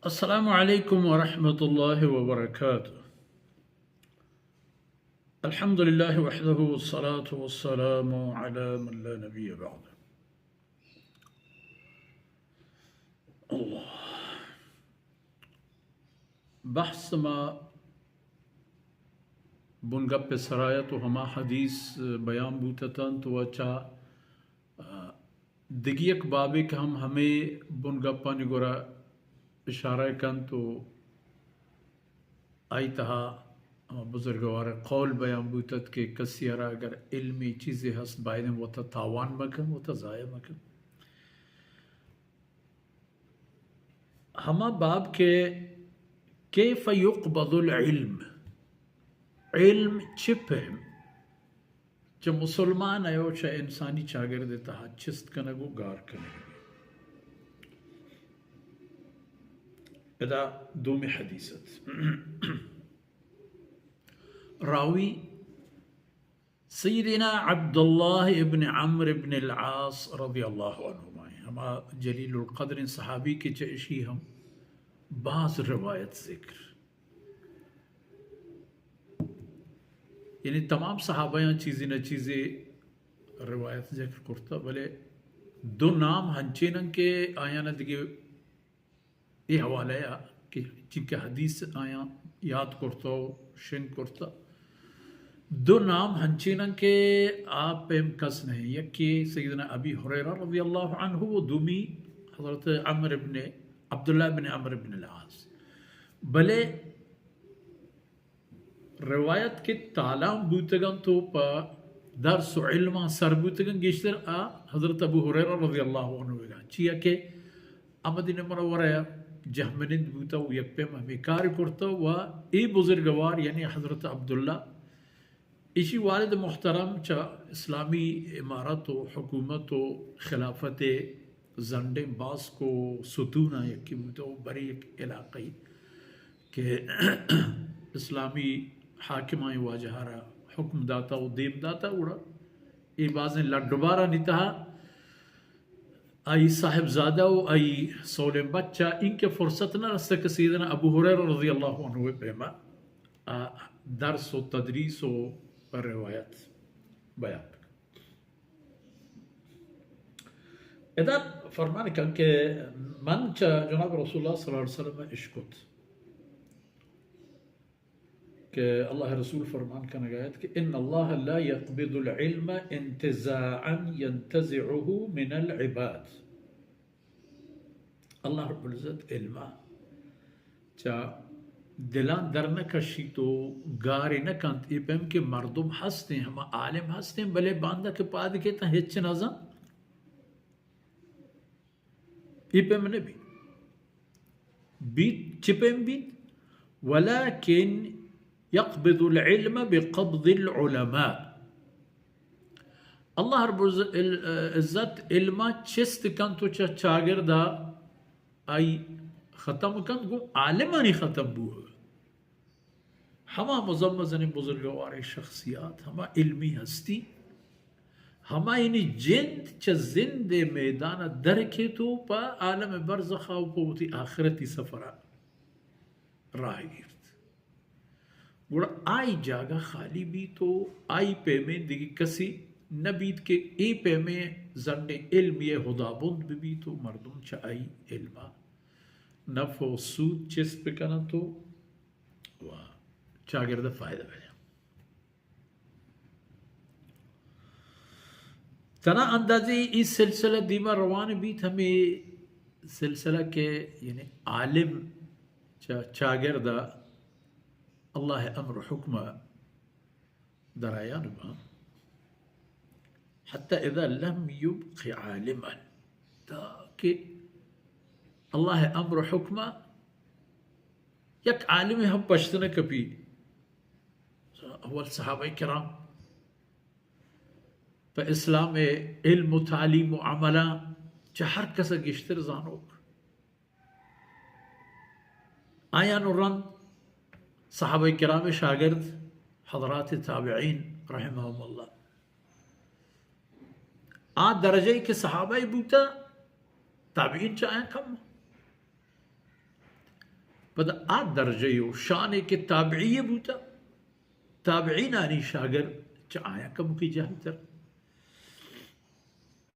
السلام عليكم ورحمة الله وبركاته. الحمد لله وحده والصلاة والسلام على من لا نبي بعده. الله. بحث ما بنگپ سرایت و ہما حدیث بیان بوتتنت و چا دگہ یک بابے کہ ہم ہمے بنگپانی گورا اشارہ کنت و آئی تہا ہما بزرگوار قول بیان بوتت کہ کسی را اگر علمی چیزے ہست، بایدیں وتا تاوان مکن، وتا ضائع مکن. ہما باب کہ کیف یقبض العلم، علم چہ پیم چہ مسلمان ء و چہ انسانی چاگرد ء تہا چست کنگ و گار کنگ. ادا دومی حدیث ات. راوی سیدنا عبداللہ ابن عمرو ابن العاص رضی اللہ عنہما، ہما جلیل القدر صحابی کہ چہ اشی ہم باز روایت ذکر، یعنی تمام صحابیاں چیزی نہ چیزی روایت ذکر کرتا، بلے دو نام ہنچینن کہ آیانا دگہ اے حوالہ ء کہ چنکہ حدیث آیاں یاد کرتا و شنگ کرتا، دو نام ہنچینن کہ آ پیم کس نہیں. یکی سیدنا ابی ہریرہ رضی اللہ عنہ و دومی حضرت عمرو ابن، عبداللہ ابن عمرو ابن العاص. بلے روایت کہ تالان بوتگنت و پہ درس و علمان سر بوتگنت، گیشتر آ حضرت ابو ہریرہ رضی اللہ عنہ وگا. چیا کہ آ مدینہ منورہ ء جہمنند بوتا و یک پیم ہمے کار کرتا و اے بزرگوار یعنی حضرت عبداللہ، ایشی والد محترم چہ اسلامی امارت و حکومت و خلافت زنڈیں باسک و ستوناں یکے بوتہ و برے یک علاقہ ای کہ اسلامی حاکمانی واجہ را حکم داتا و دیم داتا، گڑا اے بازیں لڈ و بارانی تہا آئی صاحبزادہ و آئی سولیں بچہ اینکہ فرصت نہ رسہ کہ سیدنا ابو ہریرہ رضی اللہ عنہ پیما آ درس و تدریس و روایت بیان بکن. ادا فرمان کن کہ من چہ جناب رسول اللہ صلی اللہ علیہ وسلم اشکت کہ اللہ رسول فرمان کنگ ء ات کہ ان اللہ لا یقبض العلم انتزاعا ینتزعه من العباد. اللہ رب العزت علما چہ دلاں در نہ کشیت و گارے نہ کنت. اے پیم کہ مردم ہستیں، ہما عالم ہستیں، بلے باندا کہ پاد کیت ہچ نہ زانت. اے پیم نہ بیت. بیت، چہ پیم بیت؟ ولكن يقبض العلم بقبض العلماء. اللہ رب العز-، ال-، عزت علما چست کنت و چہ چاگردا آئی ختم کنت، گوں عالمانی ختم بوگ. ہما مزن مزنیں بزرگواریں شخصیات، ہما علمی ہستی، ہما یعنی جند چہ زند ء میدان ء در کیت و پہ عالم برزخ ء و پہ وتی آخرتی سفر ء راہ گیرت. گڑا آئی جاگہ خالی بیت و آئی پیمیں دگہ کسی نہ بیت کہ اے پیمیں زنڈیں علمی ء ہدابند بہ بیت و مردم چہ آئی علم ء نفع و سود چست بکننت و و چاگرد ء فائدہ بہ جنت. تنا اندازے ای سلسلہ دیما روان بیت، ہمے سلسلہ کہ یعنی عالم چا-، چاگرد ء اللہ امر و حکم ء درایان باں. حتی اذا لم یبق عالما، تاکہ اللہ امر و حکم ء یک عالمے ہم پشت نہ کپی. اول صحابہ کرام پہ اسلام ء علم و تعلیم و عملاں چہ ہر کس ء گیشتر زانوک. آیان و رند صحابہ کرام شاگرد حضرات تابعین رحمهم اللہ، آ درجہ کہ صحابہ بوتا، تابعین چہ آیان کم. پدا آ درجہ و شانے کہ تابعی بوتا، تابعینانی شاگرد چہ آیاں کمکی جہلتر۔